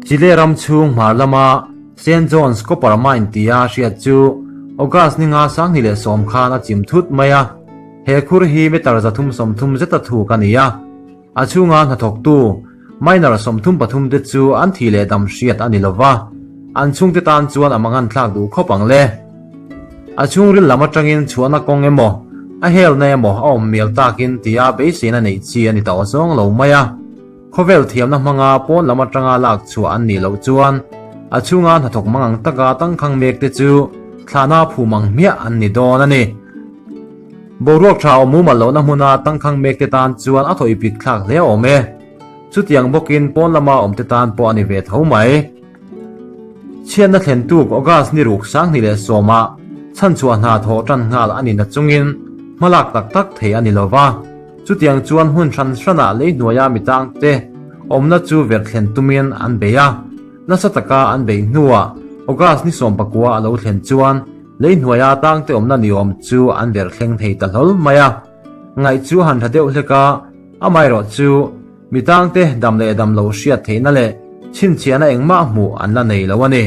Chile ram chhung hmar lama Saint John's Copper Mine tia hriat chu August ni nga 2010 khan a chim thut mai a. He khur hi meter 330 zeta thuk a ni a. A chhunga hnathawktu miner 33 te chu an thi leh dam hriat a ni lova, an chhungte tan chuan a mangan thlak duh khawp ang le. A chhungril lam atangin chhuahna kawng emaw, a helna emaw a awm mial takin tia beiseina neih chi a ni tawh zawng lo mai a. Khawvel thiamna hmanga pawn lam atanga lak chhuah an nih loh chuan a chhunga hnathawk mangang taka tangkhang mek te chu thlahna phum ang hmiah an ni dawn a ni. Boruak tha awm mumal lohna hmuna tangkhang mek te tan chuan a thaw ipik thlak hle awm e. Chutiang bawkin pawn lama awm te tan pawh a ni ve tho mai. Chhiatna thlen tuk August ni ruk 2010 ah chhanchhuah hna thawh tan nghal a ni na chungin hmalak tak tak thei a ni lova. Chutiang chuan hmun hran hranah lei hnuaia mi tangte awmna chu ver thlen tumin an bei a. Nasa taka an beih hnuah August ni 19 a lo thlen chuan lei hnuaia tangte awmna ni awm chu an ver thleng thei ta hlawl mai a. Ngaih chu han tha deuh hlek a, amaherawh chu mi tangte dam leh dam lo hriat theihna leh chhinchhiahna engmah hmuh an la nei lo a ni.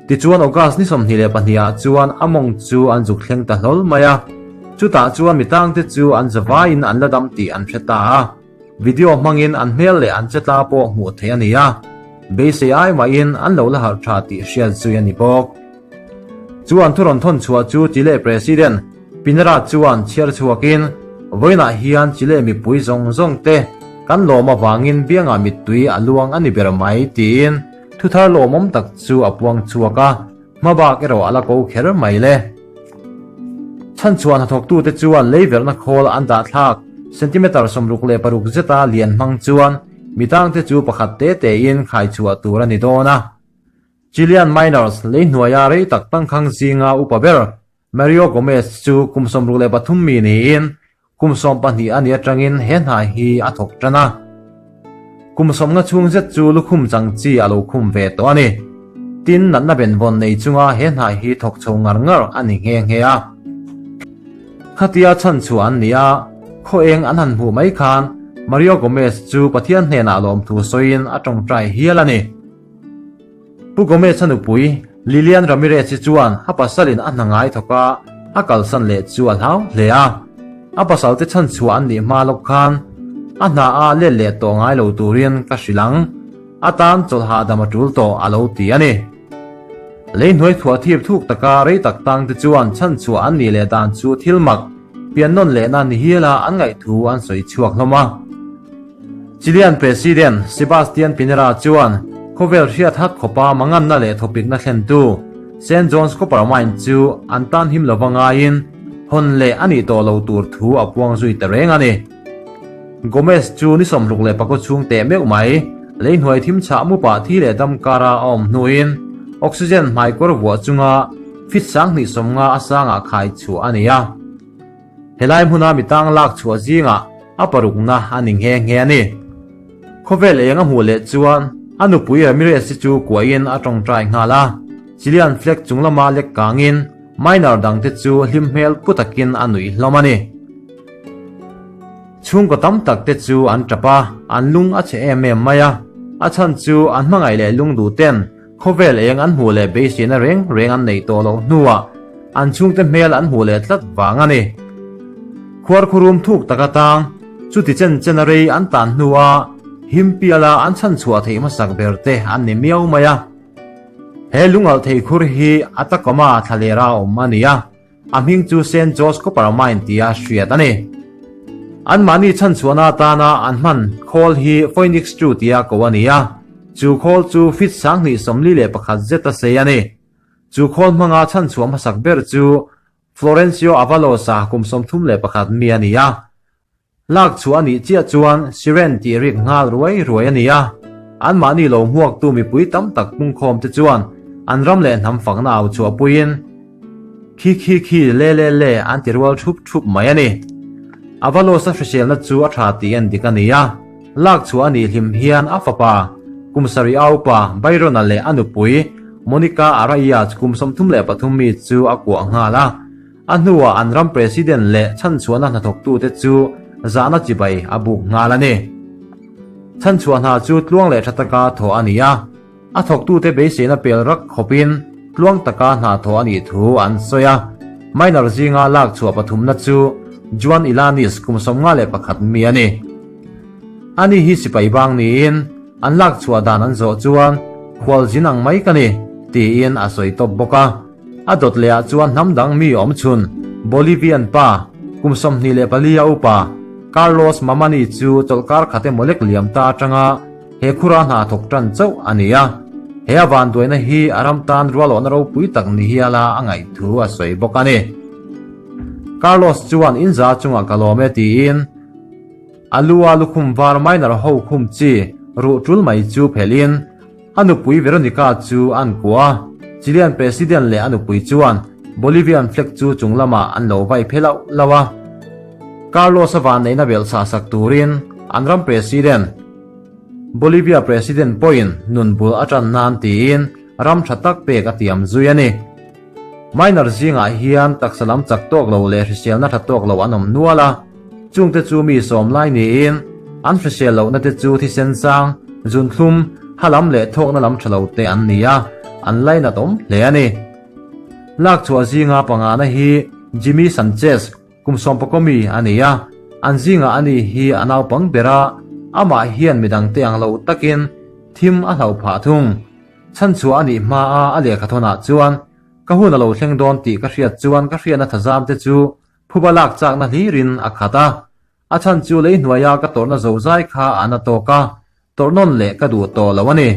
Tichuan August ni 22 ah chuan a mawng chu an zuk thleng ta hlawl mai a. Chutah chuan mi tangte chu an zavaiin an la dam tih an hre ta a. Video hmangin an hmel leh an chetla pawh hmuh theih a ni a. Beisei ai mahin an lo la harh tha tih hriat zui a ni bawk. Chu an thu rawn thawn chhuah chu Chile President Pinera chuan chhiar chhuakin vawiinah hian Chile mipui zawng zawng te kan lawm avangin biangah mittui a luang a ni ber mai tiin thu thar lawmawm tak chu a puang chhuak a, hmabak erawh a la ko kher mai le. Chhanchhuah hnathawktute chuan leiverhna khawl an dah thlak centimeter 66 zeta lian hmang chuan mi tangte chu pakhat te tein khai chhuah tur a ni dawn a. Chilean miners lei hnuaia rei tak tangkhang zinga upa ber Mario Gomez chu kum 63 mi niin kum 12 a ni atangin he hna hi a thawk tan a. Kum 50 chhung zet chu lukhum chang chi a lo khum ve tawh a ni. Tin natna benvawn nei chunga he hna hi thawk chho ngar ngar a ni nghe nghe a. Khatia chhanchhuah an ni a, khaw eng an han hmuh mai khan Mario Gomez chu Pathian hnenah lawmthu sawiin a tawngtai hial a ni. Pu Gomez a nupui Lilian Ramirez hi chuan a pasalin a hna ngai thawk a, a kalsan leh chu a hlau hle a. A pasalte chhanchhuah an nih hma lawk khan a hna a let leh tawh ngai lo turin ka hrilh ang. A tan chawlh hahdam a tul tawh a lo ti a ni. Lei hnuai thuah thip thuk taka rei tak tang te chuan chhanchhuah an nih leh dan chu thil mak, pian nawn lehna ni hiala an ngaih thu an sawi chhuak hlawm a. Chilean President Sebastian Pinera chuan khawvel hriat hak khawpa manganna leh thawpikna thlentu Saint John's Copper Mine chu an tan him lova ngaiin hawn leh a nih tawh lo tur thu a puang zui ta reng a ni. Gomez chu ni 64 chhung teh meuh mai lei hnuai thim chhah mupa thi leh dam kara a awm hnuin oxygen hmai kawr vuah chunga fit 250 a sangah khai chhuah a ni a. Helai hmuna mi tang lak chhuah zingah a parukna a ni nghe nghe a ni. Khawvel eng a hmuh leh chuan a nupui Ramirez hi chu kuahin a tawngtai nghal a. Chilean flag chung lama lek kangin miner dangte chu hlim hmel pu takin a nuih hlawm a ni. Chhungkaw tam tak te chu an tap a, an lung a chhe em em mai a. A chhan chu an hmangaih leh lung duh ten khawvel eng an hmuh leh beiseina reng reng an nei tawh loh hnuah an chhungte hmel an hmuh leh tlat vang a ni. Khuar khurum thuk tak atang chuti chen chen a rei an tan hnua him piala an chhanchhuah theih hmasak ber te an ni miau mai a. He lungalh thei khur hi Atacama thlalera awm a ni a, a hming chu Saint George Copper Mine tia hriat a ni. An mahni chhanchhuahna atana an hman khawl hi Phoenix 2 tia ko a ni a, chu khawl chu feet 241 zeta sei a ni. Chu khawl hmanga chhanchhuah hmasak ber chu Florencio Avalos-a kum 31 mi a ni a. Lak chhuah a nih chiah chuan siren tih rik nghal ruai ruai a ni a. An mahni lo hmuaktu mipui tam tak pungkhawm te chuan an ram leh hnam fakna au chhuah puiin khi khi khi le le le an ti rual thup thup mai a ni. Avalos-a hriselna chu a tha tih en dik a ni a. Lak chhuah a nih hlim hian a fapa kum sarih a upa Byron-a leh a nupui Monica Araya kum 33 mi chu a kuah nghal a. A hnuah an ram president leh chhanchhuahna hnathawktute chu zahna chibai a buk nghal a ni. Chhanchhuah hna chu tluang leh tha taka thawh a ni a. A thawktute beiseina pel rak khawpin tluang taka hna thawh a nih thu an sawi a. Miner zinga lak chhuah pathumna chu Juan Ilanis kum 51 mi a ni. Ani hi sipai bang niin an lak chhuah dan an zawh chuan khual zin ang mai ka ni tiin a sawi tawp bawk a. A dawt leh ah chuan hnam dang mi awm chhun Bolivian pa kum 24 a upa Carlos Mamani chu chawlhkar khat emaw lek liam ta atanga he khura hna thawk tan chauh a ni a. He a vanduaina hi a ram tan rualawhna ropui tak ni hiala a ngaih thu a sawi bawk a ni. Carlos chuan inza chungah ka lawm e tiin a lu a lukhum var minor ho khum chi ruh tul mai chu phelhin A nupui Veronica chu an kuah a, Chilean President leh a nupui chuan Bolivian flag chu chung lamah an lo vai phe lauh lauh a. Carlos-a vanneihna belh chhah sak turin an ram President, Bolivia President pawhin nun bul a tan nan tiin ram tha tak pek a tiam zui a ni. Minor zingah hian taksa lam chak tawk lo leh hriselna tha tawk lo an awm nual a, chungte chu mi sawm lai niin an hrisel lohna te chu thisen sang, zunthlum, ha lam leh thawkna lam tha lo te an ni a, an lainat awm hle a ni. Lak chhuah zinga pangana hi Jimmy Sanchez, kum sawmpakaw mi a ni a, an zingah ani hi a naupang ber a, amah hian midangte ang lo takin thim a hlauh phah thung. Chhanchhuah a nih hma a a lehkha thawnah chuan ka hun a lo thleng dawn tih ka hriat chuan ka hriatna thazam te chu phuba lak chakna hlirin a khat a. A chhan chu lei hnuaia ka tawrhna zozai kha a na tawk a, tawrh nawn leh ka duh tawh lo a ni.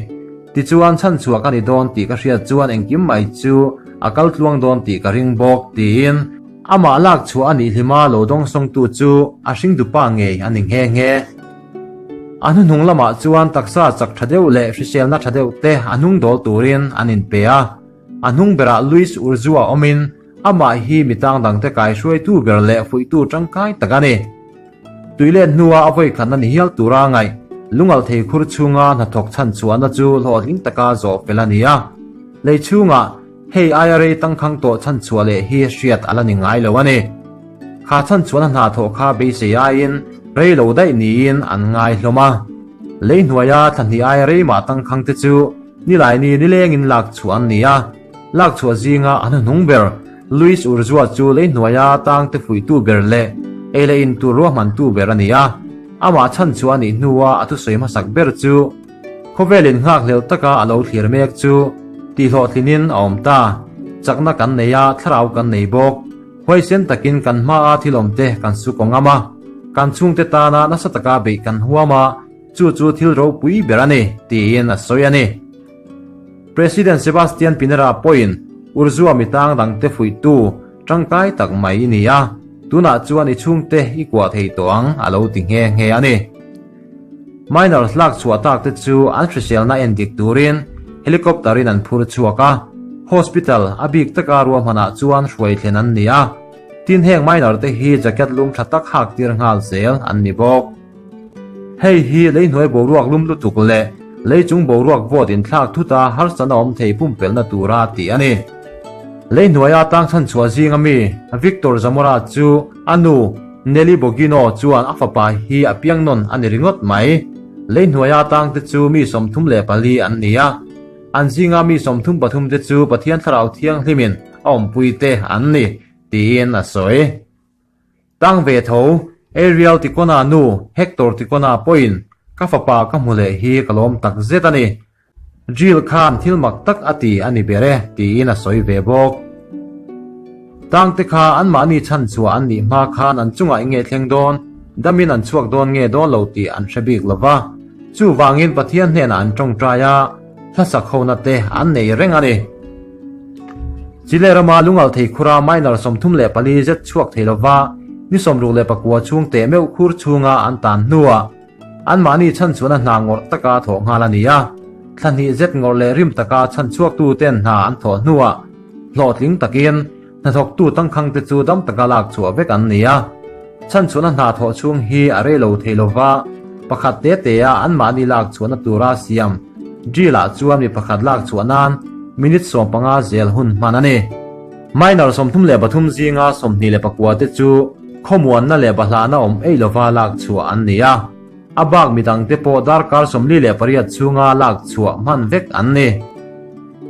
Tichuan chhanchhuah ka ni dawn tih ka hriat chuan engkim mai chu a kal tluang dawn tih ka ring bawk tiin amah lak chhuah a nih hlima lo dawngsawngtu chu a hringdupa ngei a ni nghe nghe. A hnuhnung lamah chuan taksa chak tha deuh leh hriselna tha deuh te a hnung dawl turin an inpe a. A hnung berah Luis Urzua awmin amah hi mi tang dangte kaihruaitu ber leh fuihtu tangkai tak a ni. Tuilet hnua a vawikhatna ni hial tura ngaih lungalh thei khur chhunga hnathawk chhan chhuahna chu hlawhtling taka zawh fel a ni a. Lei chhungah hei aia rei tangkhang tawh chhan chhuah leh hi hriat a la ni ngai lo a ni. Kha chhan chuan a hna thawh kha beisei aiin rei lo daih niin an ngai hlawm a. Lei hnuaia thla hnih aia rei mah tangkhang te chu nilaini nilengin lak chhuah an ni a. Lak chhuah zinga a hnuhnung ber Luis Urzua chu lei hnuaia tangte fuihtu ber leh ei leh in tur ruahmantu ber a ni a. Amah chhan chhuah a nih hnua a thusawi hmasak ber chu Khawvelin nghakhlel taka a lo thlir mek chu tihhlawhtlinin a awm ta. Chakna kan nei a, thlarau kan nei bawk. Huaisen takin kan hmaa thil awmte kan su kawng am a, kan chhungte tana nasa taka beih kan huam a, chu chu thil ropui ber a ni, tiin a sawi a ni. President Sebastian Pinera pawhin Urzua mitang dangte fuihtu tangkai tak mai i ni a, tunah chuan i chhungte i kuah thei tawh ang, a lo ti nghe nghe a ni. Miners lak chhuah tak te chu an hriselna en dik turin helicopter in an phur chhuak a, hospital a bik taka ruahmanah chuan hruai thlen an ni a. Tin heng miner te hi jacket lum tha tak hak tir nghal zel an ni bawk. Hei hi lei hnuai boruak lum lutuk leh lei chung boruak vawt inthlak thut a harsatna awm thei pumpelhna tura tih a ni. Lei hnuaia tang chhanchhuah zinga mi Victor Zamora chu a nu Nelly Bogino chuan a fapa hi a piang nawn a ni ringawt mai. Lei hnuaia tangte chu mi 34 an ni a, an zinga mi 33 te chu Pathian Thlarau Thianghlimin a awmpuite an ni, tiin a sawi. Tang ve tho, Ariel Ticona nu Hector Ticona pawhin ka fapa ka hmu leh hi ka lawm tak zet a ni. Jill khan thil mak tak a ti a ni ber e, tiin a sawi ve bawk. Tangte kha anmahni chhan chhuah an nih hma khan an chungah eng nge thleng dawn, damin an chhuak dawn nge dawn lo tih an hre bik lo va. Chuvangin Pathian hnenah an tawngtai a, hlasak hona te an nei reng a ni. Chile rama lungalh thei khura minor 34 zet chhuak thei lova ni 69 chhung teh meuh khur chhunga an tan hnuah, Anmahni chhan chuan a hna ngawrh taka thawh nghal a ni a, thla hnih zet ngawrh leh rim taka chhan chhuaktu ten hna an thawh hnuah hlawhtling takin hnathawktu tangkhangte chu dam taka lak chhuah vek an ni a. Chhan chuan a hna thawh chhung hi a rei lo thei lova, pakhat te te a anmahni lak chhuahna tura siam drill-ah chuan mi pakhat lak chhuah nan minute 15 zel hun hman a ni. Minor 33 zinga 29 te chu khawmuanna leh bahlahna awm ei lova lak chhuah an ni a. A bak midangte pawh darkar 48 chhunga lak chhuah hman vek an ni.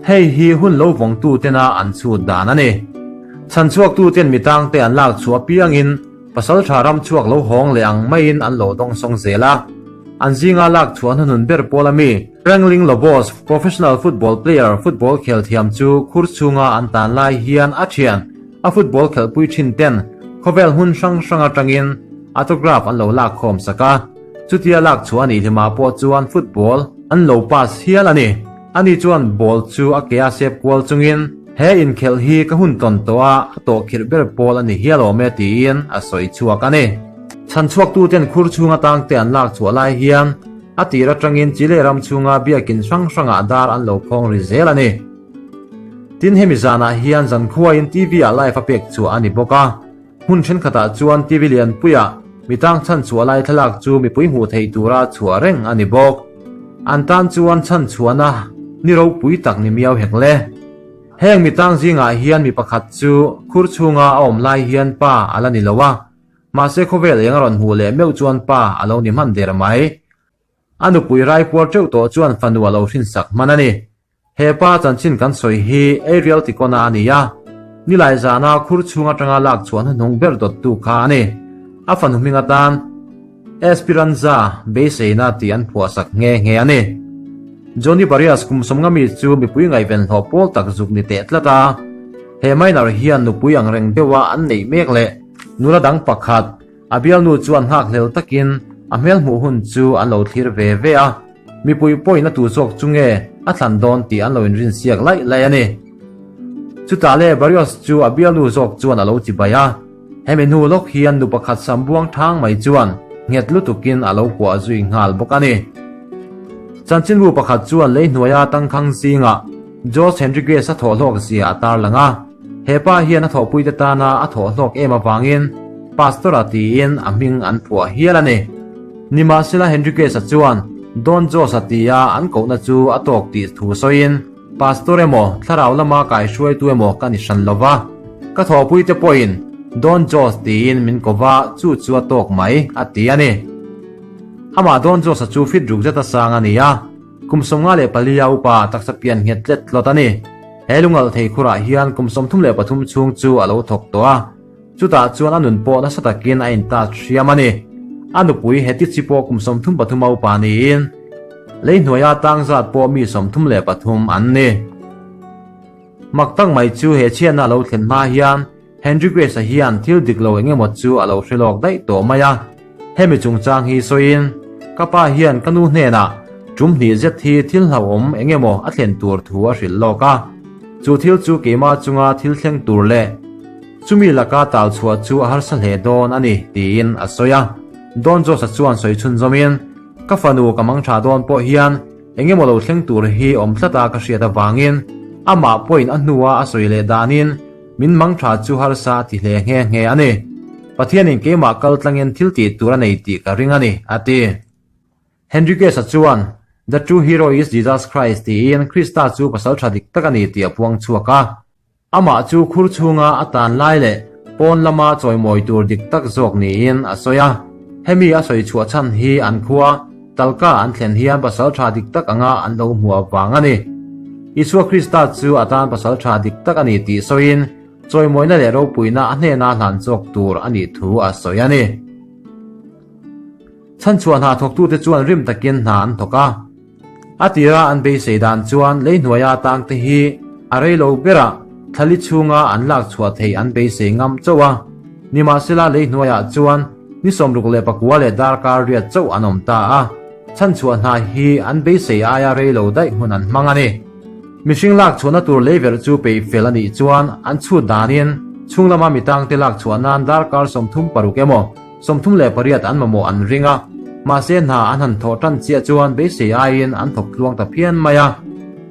Hei hi hun lo vawngtu tena an chhut dan a ni. Chhanchhuaktuten mi tangte an lak chhuah apiangin pasaltha ram chhuak lo hawng leh ang maiin an lo dawng sawng zel a. An zinga lak chhuah hnuhnun ber pawl a mi, Franklin Lobos, professional football player, football khel thiam chu khur chhunga an tan lai hian a thian a football khelhpui thin ten khawvel hmun hrang hrang atangin autograph an lo lak khawm sak a. Chutia lak chhuah a nih hlimah pawh chuan football an lo pass hial a ni. Ani chuan ball chu a ke a sep kual chungin, He inkhelh hi ka hun tawn tawh a, a tawh khirh ber pawl a ni hial awm e tiin a sawi chhuak a ni. Chhanchhuaktuten khur chhung atangte an lak chhuah lai hian a tir atangin Chile ram chhunga biakin hrang hrangah dar an lo khawng ri zel a ni. Tin hemi zanah hian zankhuain TV ah live a pek chhuah a ni bawk a. Hmun thenkhatah chuan TV lianpuiah mitang chhanchhuah lai thlalak chu mipui hmuh theih tura chhuah reng a ni bawk. An tan chuan chhanchhuahna ni ropui tak ni miau hek le. Heng mitang zingah hian mi pakhat chu khur chhunga a awm lai hian pa a la ni lo a, mahse khawvel eng a rawn hmuh leh meuh chuan pa a lo ni hman der mai. A nupui raipuar teuh tawh chuan fanu a lo hrinsak hman a ni. He pa chanchin kan sawi hi Ariel Tikona a ni a, nilai zana khur chhung atanga lak chhuah hnuhnung ber dawttu kha a ni. A fanu hming atan Esperanza beiseina tih an phuahsak nghe nghe a ni. Johnny Barrios kum sawmnga mi chu mipui ngaihven hlawh pawl tak zuk ni teh tlat a. He minor hian nupui angreng deuha an neih mek leh nula dang pakhat A bialnu chuan nghakhlel takin a hmel hmuh hun chu an lo thlir ve ve a, mipui pawhin a tu zawk chu nge a thlan dawn tih an lo inrinsiak laih laih a ni. Chutah le Barrios chu a bialnu zawk chuan a lo chibai a, hemi hnu lawk hian nu pakhat sam buang thang mai chuan nghet lutukin a lo kuah zui nghal bawk a ni. Chanchinbu pakhat chuan lei hnuaia tangkhang zingah Jose Henriquez a thawhhlawk zia a tarlang a. He pa hian a thawhpuite tana a thawhhlawk em avangin Pastor-a tiin a hming an phuah hial a ni. Nimahsela Henriquez-a chuan Don Jose-a tia an kohna chu a tawk tih thu sawiin, Pastor emaw, thlarau lama kaihruaitu emaw ka ni hran lova, ka thawhpuite pawhin Don Jose tiin min ko va, chu chu a tawk mai, a ti a ni. Amah Don Jose-a chu fit ruk zeta sang a ni a, kum 54 a upa taksa pian nghet tlet tlawt a ni. He lungalh thei khurah hian kum 33 chhung chu a lo thawk tawh a, chutah chuan a nun pawh nasa takin a intat hriam a ni. A nupui Hetichi pawh kum 33 a upa niin, lei hnuaia tang zat pawh mi 33 an ni. Mak tak mai chu he chhiatna a lo thlen hma hian Henriquez-a hian thil dik lo eng emaw chu a lo hre lawk daih tawh mai a. Hemi chungchang hi sawiin, Ka pa hian ka nu hnenah tum hnih zet hi thil hlauhawm eng emaw a thlen tur thu a hrilh lawk a. Chu thil chu keimah chunga thil thleng tur leh chumi laka tal chhuah chu a harsa hle dawn a ni, tiin a sawi a. Don Jose-a chuan sawi chhunzawmin, Ka fanu ka mang tha dawn pawh hian Eng emaw lo thleng tur hi awm tlat a ka hriat avangin amah pawhin a hnua a sawi leh danin min mang tha chu harsa a ti hle nghe nghe a ni. Pathianin keimah kal tlangin thil tih tur a nei tih ka ring a ni, a ti. Henriquez-a chuan, The true hero is Jesus Christ tiin Krista chu pasal tha dik tak a ni tih a puang chhuak a. Amah chu khur chhunga a tan lai leh pawn lama chawimawi tur dik tak zawk niin a sawi a. Hemi a sawi chhuah chhan hi an khua Talka an thlen hian pasal tha dik tak anga an lo hmu avang a ni. Isua Krista chu a tan pasal tha dik tak a ni tih sawiin chawimawina leh ropuina a hnena hlan chawk tur a nih thu a sawi a ni. Chhanchhuah hna thawktute chuan rim takin hna an thawk a. A tira an beisei dan chuan lei hnuaia tangte hi a rei lo berah thlali chhunga an lak chhuah theih an beisei ngam chauh a. Nimahsela lei hnuaiah chuan ni 69 leh darkar riat chauh an awm ta a, chhanchhuah hna hi an beisei aia rei lo daih hmun an hmang a ni. Mihring lak chhuahna tur lei verh chu peih fel a nih chuan an chhut danin chhung lama mi tangte lak chhuah nan darkar 36 emaw 38 an mamawh an ring a, mahse hna an han thawh tan chiah chuan beisei aiin an thawk tluang ta phian mai a.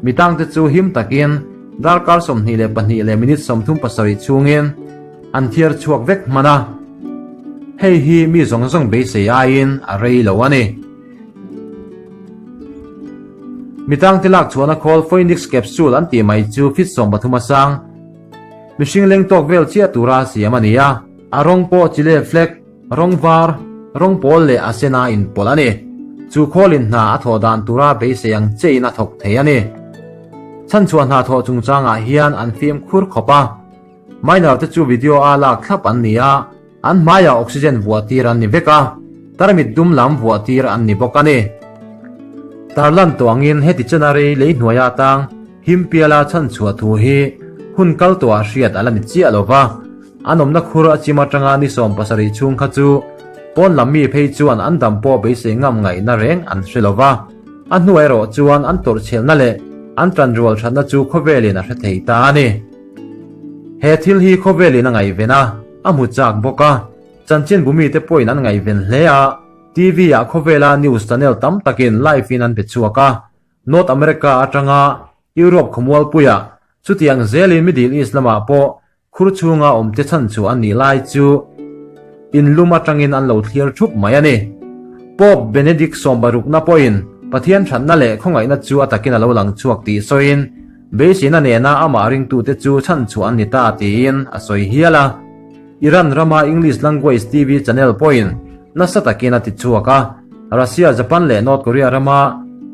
Mi tangte chu him takin darkar 22 leh minute 37 chhungin an thiar chhuak vek hman a. Hei hi mi zawng zawng beisei aiin a rei lo a ni. Mi tangte lak chhuahna khawl Phoenix Capsule an tih mai chu feet 13 a sang. Mihring leng tawk vel chiah tura siam a ni a. A rawng pawh chile flag, rawng var, rawng pawl leh a sen a inpawlh a ni. Chu khawlin hna a thawh dan tura beisei ang chein a thawk thei a ni. Chhanchhuah hna thawh chungchangah hian an fimkhur khawp a. Miner te chu video a lak thlap an ni a, an hmaiah oxygen vuah tir an ni vek a, tarmit dum lam vuah tir an ni bawk a ni. Tarlan tawh angin heti chena rei lei hnuaia atang him piala chhanchhuah thu hi hun kal tawhah hriat a la ni chiah lo va, an awmna khur a chim atanga ni 70 chhung kha chu pawn lam mi phei chuan an dam pawh beisei ngam ngaihna reng an hre lo va, a hnuai erawh chuan an tawrhchhelna leh an tanrual thatna chu khawvelin a hre thei ta a ni. He thil hi khawvelin a ngaihven a, a hmu chak bawk a, chanchinbu mite pawhin an ngaihven hle a, TV-ah khawvela news channel tam takin live-in an pe chhuak a, North America atanga Europe khawmualpuiah chutiang zelin Middle East lamah pawh khur chhunga awmte chhan chu an nih lai chu inlum atangin an lo thlir thup mai a ni. Pope Benedict sawmbarukna pawhin Pathian thatna leh khawngaihna chu a takin a lo lang chhuak tih sawiin Beiseina nena amah ringtute chu chhanchhuah an ni ta tiin a sawi hial a. Iran rama English language TV channel pawhin nasa takin a tichhuak a, Russia, Japan leh North Korea rama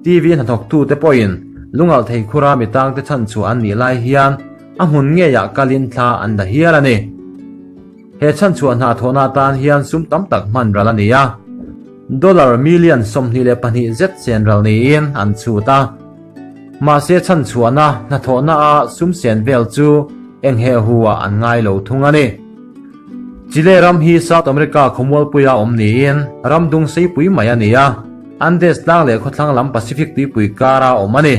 TV hnathawktute pawhin lungalh thei khura mi tangte chhanchhuah an nih lai hian a hmun ngeiah kalin thla an la hial a ni. He chhanchhuah hna thawhna atan hian sum tam tak hman ral a ni a, dollar million 22 zet chen ral niin an chhut a. Mahse chhanchhuahna hnathawhna a sum sen vel chu eng heh hu ah an ngai lo thung a ni. Chile ram hi South America khawmualpuia awm niin ram dung seipui mai a ni a, Andes tlang leh khawthlang lam Pacific tuipui kara awm a ni.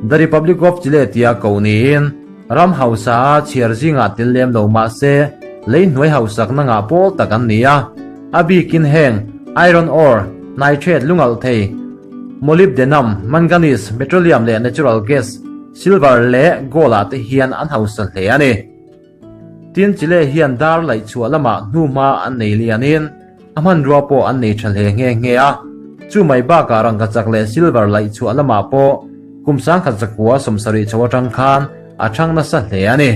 The Republic of Chile tia koh niin ram hausa a chhiar zingah tel lem lo mahse lei hnuai hausakna ngah pawl tak an ni a, a bikin heng iron ore, nitrate lungalh thei, Molybdenum, manganese, petroleum leh natural gas, silver leh gold ah te hian an hausa hle a ni. Tin, Chile hian dar laih chhuah lamah hnuhma an nei lianin a hmanrua pawh an nei tha hle nghe nghe a. Chu mai bakah rangkachak leh silver laih chhuah lamah pawh kum 1970 chho atang khan a thang nasa hle a ni.